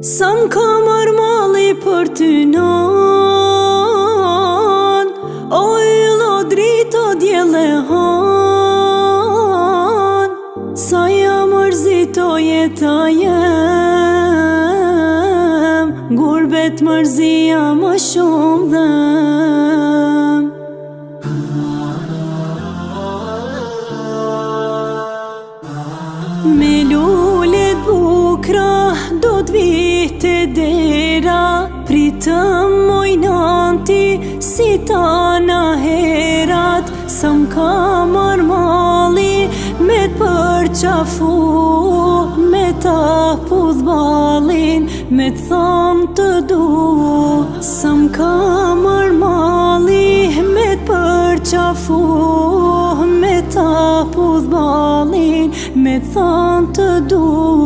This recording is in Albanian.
Sa më ka marrë malli për ty non O yll o dritë o diell e han Sa jam mërzit o jeta jem Gurbet mërzia më shumë dhem Me lule t'bukra do t'vi te dera Pritëm moj nan ti si tana herat Sa më ka marrë malli me t'përqafu Me ta puth ballin me t'thanë të du Sa më ka marrë malli me t'përqafu Me ta puth ballin me t'thanë të du.